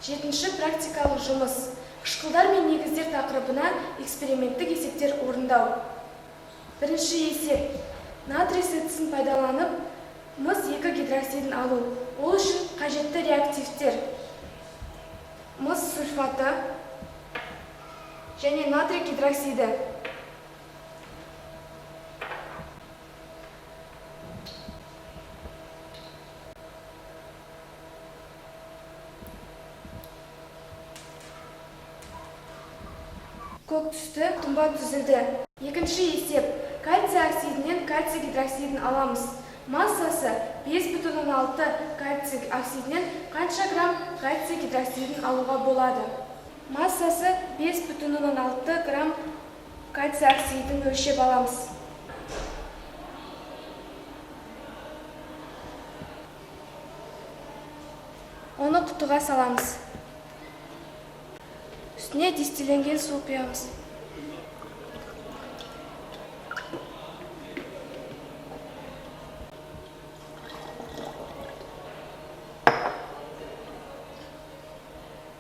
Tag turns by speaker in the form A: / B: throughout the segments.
A: Жетінші практикалық жұмыс. Қышқылдар мен негіздер тақырыбына эксперименттік есептер орындау. Бірінші есеп. Натрий сілтісін пайдаланып, мыс 2 гидроксидін алу. Ол үшін қажетті реактивтер: мыс сульфаты және натрий гидроксиді. Көк түсті тұнба түзілді. Екінші есеп. Кальций оксидінен кальций гидроксидін аламыз. Массасы 5,6 кальций оксидінен қанша грамм кальций гидроксидін алуға болады? Массасы 5,6 грамм кальций оксидін өлшеп аламыз. Оны құтыға саламыз. Үстіне дистилленген су құямыз.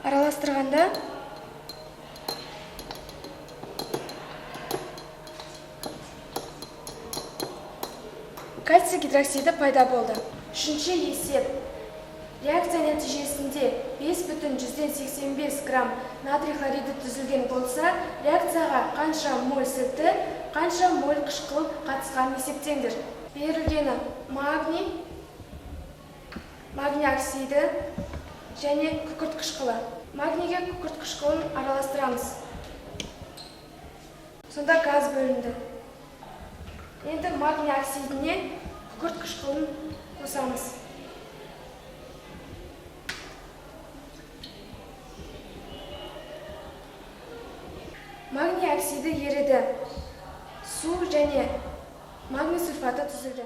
A: Араластырғанда кальций гидроксиді пайда болды. Үшінші есеп. Реакция нәтижесінде 5,85 грамм натрий хлориді түзілген болса, реакцияға қанша моль сілті, қанша моль қышқыл қатысқанын есептеңдер. Берілгені магний, магний оксиді және күкірт қышқылы. Магнийге күкірт қышқылын араластырамыз. Сонда газ бөлінді. Енді магний оксидіне күкірт қышқылын қосамыз. Магний оксиді еріді. Су және магний сульфаты түзілді.